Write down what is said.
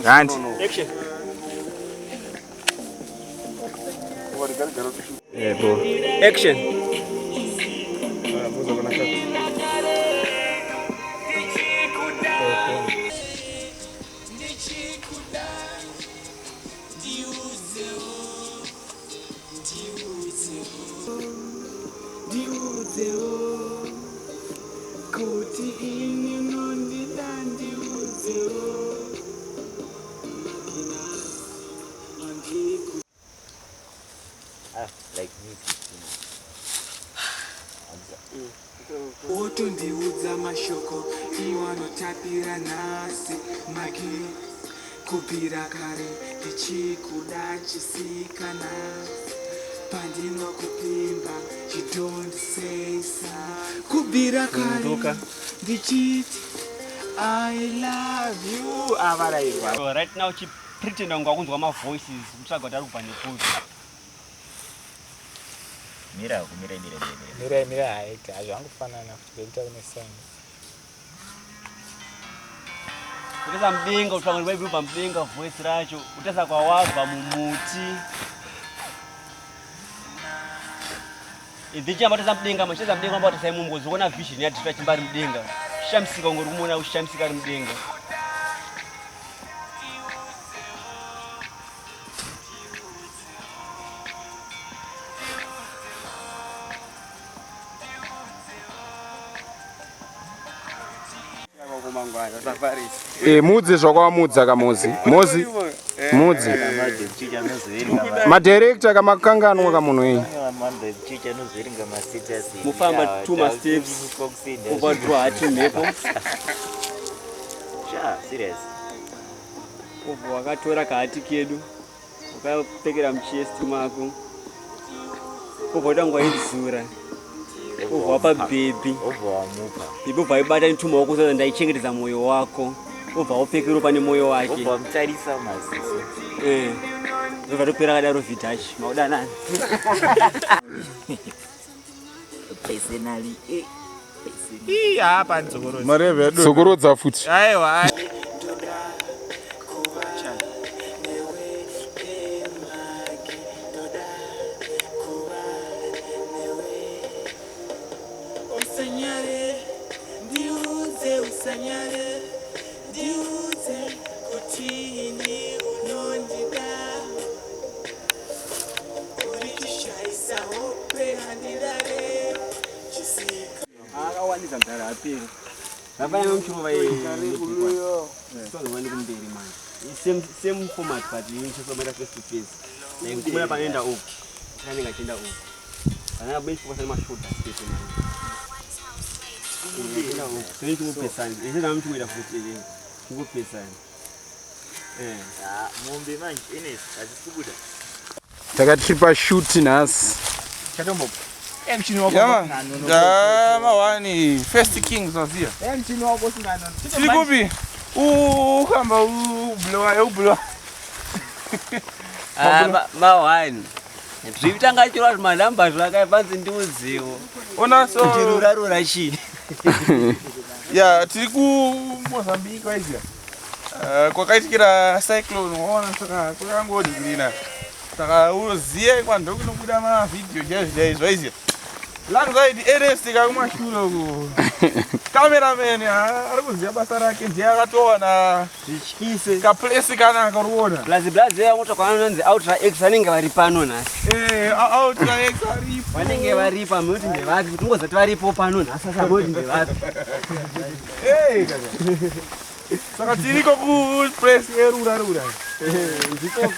Handi. Action. Yebo. Action. Kuti ini unondida ndiudzewo Makina andiku Ah, like me, Christina. Wotondiudza mashoko iwanotapira nhasi maki kubvira kare ndichikuda chisikana pandinokupimba you don't say so kubvira kare ndichiti I love you avarairwa. So right now chipretenda kunga kunzwa mavoices kutsvaga kuti ari kubva nekuti. Mira, mira, mira, mira. Mira, mira haiti hazvangofanana kuti bekuita kune sign. Utasa mudenga utsvaga kuti waibva mudenga voice racho utasa kwawabva mumuti. Idhichamba tasa mudenga machitasa mudenga mba tasa imumbo zikuona vision yadhita chimba ari mudenga. Shamisika ungori kumuona ushamisika ari mudenga. Eh, mudzi zvakwamudza kamuzi. Mozi. Mudzi. Madirector kamakanganwa kamunhu iyi. Mufamba two masteps ubva hati mhepo. Serious. Ubva wakatora kahati kedu ukapfekera muchest mako. Ubva waita nguva yedzura. Ubva wapa bhebhi. Ubva wamupa. Bhebhi ubva waibata netumaoko so ndaichengetedza mwoyo wako. Ubva wapfekera pane mwoyo wake. Ubva wamutarisa maziso. Eh. Ndobva topera kadaro vidhachi. Maudanani. Personally, eh. Ii hapa ndzokorodza. Mareve Tsokorodza futi. Aiwa. Usanyare, ndiudze usanyare, ndiudze kuti ini unondida. Uri chishaisa hope handirare chisika. Akawandisa mdara aperi. Hapana muchova yezovani kumberi manje. Same same format but ichosomera face to face. Like kumona panoenda uku. Anenge achienda uku. Kana bench focus on mashoulder space manje. Achienda uku. Tine chingopesana. Ese namu chimoita futi eh. Chingopesana. Eh. Ah, mombe manje Ines hadzisi kubuda. Takatripa shoot nhasi. Chatombo. Yama, first kings waziya. Mchini wako usinganono. Tiri kupi? Uhamba ublowa, ublowa. Ah, ma one. Zvitanga chirwa zvimanhamba zvakaipanzi ndiudziwo. Ona so Chirura rura chii? Ya, tiri ku Mozambique waizia. Kwakaitikira cyclone waona saka kwakangodhirina. Saka uziye kwando kunobuda mavhidhiyo chaizvo chaizvo waizia. Langzaidi Ernest kakumashure uku. Cameraman ari kuziva basa rake ndiye akatowana Zvityise. kaplace kanaka uri kuona. Plus plus yamutsva anonzi Ultra X vanenge vari pano nhasi. Eh, Ultra X aripo. Vanenge varipo amoti ndevapi tingozati varipo pano nhasi asi amoti ndevapi. Eh, kaka. Saka tiriko ku place yerura rura. Ndiko.